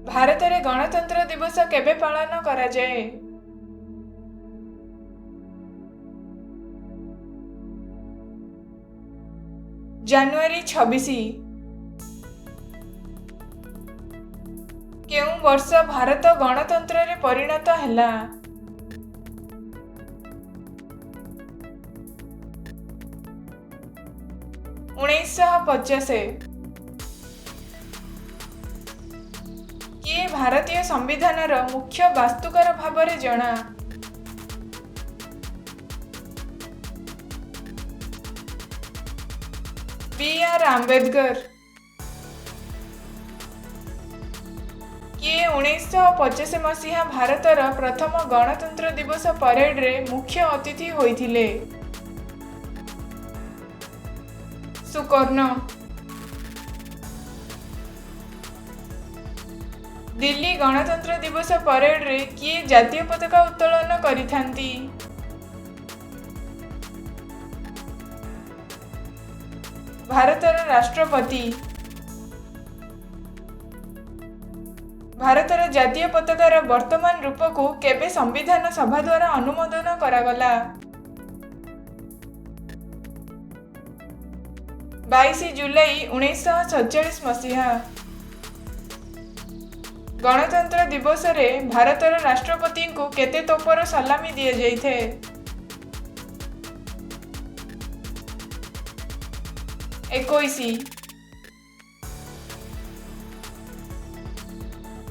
ଭାରତରେ ଗଣତନ୍ତ୍ର ଦିବସ କେବେ ପାଳନ କରାଯାଏ? ଜାନୁଆରୀ 26। କେଉଁ ବର୍ଷ ଭାରତ ଗଣତନ୍ତ୍ରରେ ପରିଣତ ହେଲା? 1950। କିଏ ଭାରତୀୟ ସମ୍ବିଧାନର ମୁଖ୍ୟ ବାସ୍ତୁକାର ଭାବରେ ଜଣା? ବି ଆର୍ ଆମ୍ବେଦକର। କିଏ 1950 ମସିହା ଭାରତର ପ୍ରଥମ ଗଣତନ୍ତ୍ର ଦିବସ ପରେଡରେ ମୁଖ୍ୟ ଅତିଥି ହୋଇଥିଲେ? ସୁକର୍ଣ୍ଣ। ଦିଲ୍ଲୀ ଗଣତନ୍ତ୍ର ଦିବସ ପରେଡରେ କିଏ ଜାତୀୟ ପତାକା ଉତ୍ତୋଳନ କରିଥାନ୍ତି? ଭାରତର ରାଷ୍ଟ୍ରପତି। ଭାରତର ଜାତୀୟ ପତାକାର ବର୍ତ୍ତମାନ ରୂପକୁ କେବେ ସମ୍ବିଧାନ ସଭା ଦ୍ୱାରା ଅନୁମୋଦନ କରାଗଲା? 22 ଜୁଲାଇ 1947 ମସିହା। ଗଣତନ୍ତ୍ର ଦିବସରେ ଭାରତର ରାଷ୍ଟ୍ରପତିଙ୍କୁ କେତେ ତୋପର ସଲାମି ଦିଆଯାଇଥାଏ? 21।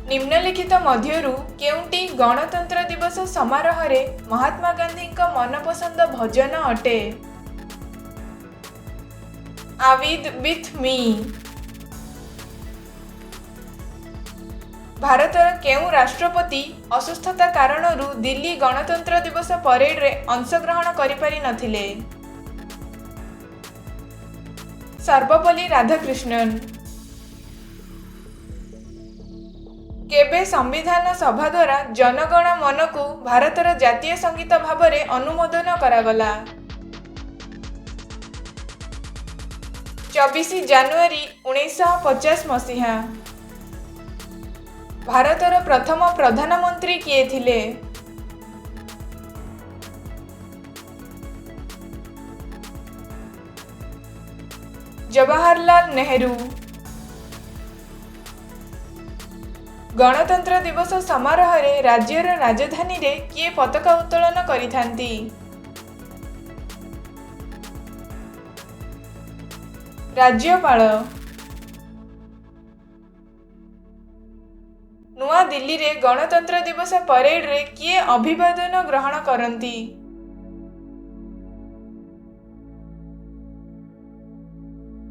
ନିମ୍ନଲିଖିତ ମଧ୍ୟରୁ କେଉଁଟି ଗଣତନ୍ତ୍ର ଦିବସ ସମାରୋହରେ ମହାତ୍ମା ଗାନ୍ଧୀଙ୍କ ମନପସନ୍ଦ ଭଜନ ଅଟେ? ଆବିଦ୍ ୱିଥ୍ ମି। ଭାରତର କେଉଁ ରାଷ୍ଟ୍ରପତି ଅସୁସ୍ଥତା କାରଣରୁ ଦିଲ୍ଲୀ ଗଣତନ୍ତ୍ର ଦିବସ ପରେଡରେ ଅଂଶଗ୍ରହଣ କରିପାରି ନଥିଲେ? ସର୍ବପଲ୍ଲୀ ରାଧାକୃଷ୍ଣନ। କେବେ ସମ୍ବିଧାନ ସଭା ଦ୍ୱାରା ଜନଗଣ ମନକୁ ଭାରତର ଜାତୀୟ ସଙ୍ଗୀତ ଭାବରେ ଅନୁମୋଦନ କରାଗଲା? 24 ଜାନୁଆରୀ 1950 ମସିହା। ଭାରତର ପ୍ରଥମ ପ୍ରଧାନମନ୍ତ୍ରୀ କିଏ ଥିଲେ? ଜବାହରଲାଲ ନେହେରୁ। ଗଣତନ୍ତ୍ର ଦିବସ ସମାରୋହରେ ରାଜ୍ୟର ରାଜଧାନୀରେ କିଏ ପତାକା ଉତ୍ତୋଳନ କରିଥାନ୍ତି? ରାଜ୍ୟପାଳ। ନୂଆଦିଲ୍ଲୀରେ ଗଣତନ୍ତ୍ର ଦିବସ ପରେଡରେ କିଏ ଅଭିବାଦନ ଗ୍ରହଣ କରନ୍ତି?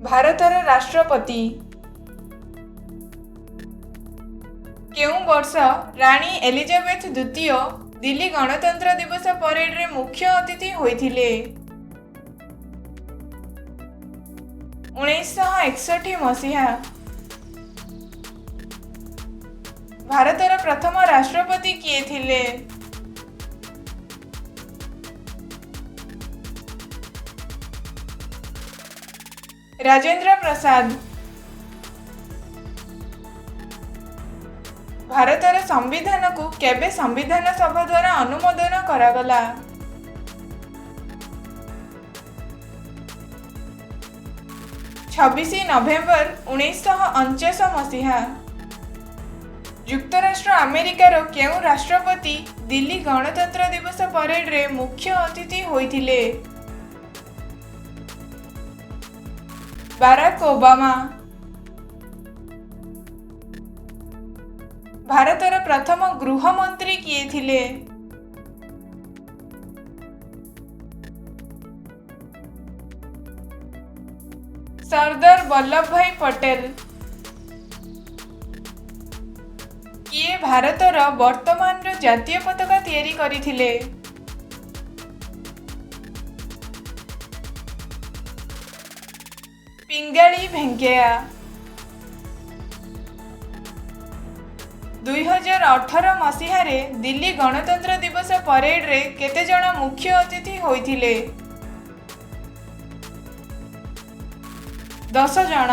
ଭାରତର ରାଷ୍ଟ୍ରପତି। କେଉଁ ବର୍ଷ ରାଣୀ ଏଲିଜାବେଥ ଦ୍ୱିତୀୟ ଦିଲ୍ଲୀ ଗଣତନ୍ତ୍ର ଦିବସ ପରେଡରେ ମୁଖ୍ୟ ଅତିଥି ହୋଇଥିଲେ? 1961 ମସିହା। ଭାରତର ପ୍ରଥମ ରାଷ୍ଟ୍ରପତି କିଏ ଥିଲେ? ରାଜେନ୍ଦ୍ର ପ୍ରସାଦ। ଭାରତର ସମ୍ବିଧାନକୁ କେବେ ସମ୍ବିଧାନ ସଭା ଦ୍ୱାରା ଅନୁମୋଦନ କରାଗଲା? 26 ନଭେମ୍ବର 1949 ମସିହା। ଯୁକ୍ତରାଷ୍ଟ୍ର ଆମେରିକାର କେଉଁ ରାଷ୍ଟ୍ରପତି ଦିଲ୍ଲୀ ଗଣତନ୍ତ୍ର ଦିବସ ପରେଡରେ ମୁଖ୍ୟ ଅତିଥି ହୋଇଥିଲେ? Barack Obama. ଭାରତର ପ୍ରଥମ ଗୃହମନ୍ତ୍ରୀ କିଏ ଥିଲେ? ସର୍ଦ୍ଦାର ବଲ୍ଲଭଭାଇ ପଟେଲ। କିଏ ଭାରତର ବର୍ତ୍ତମାନର ଜାତୀୟ ପତାକା ତିଆରି କରିଥିଲେ? ପିଙ୍ଗାଳି ଭେଙ୍କୟା। 2018 ମସିହାରେ ଦିଲ୍ଲୀ ଗଣତନ୍ତ୍ର ଦିବସ ପରେଡରେ କେତେଜଣ ମୁଖ୍ୟ ଅତିଥି ହୋଇଥିଲେ? 10 ଜଣ।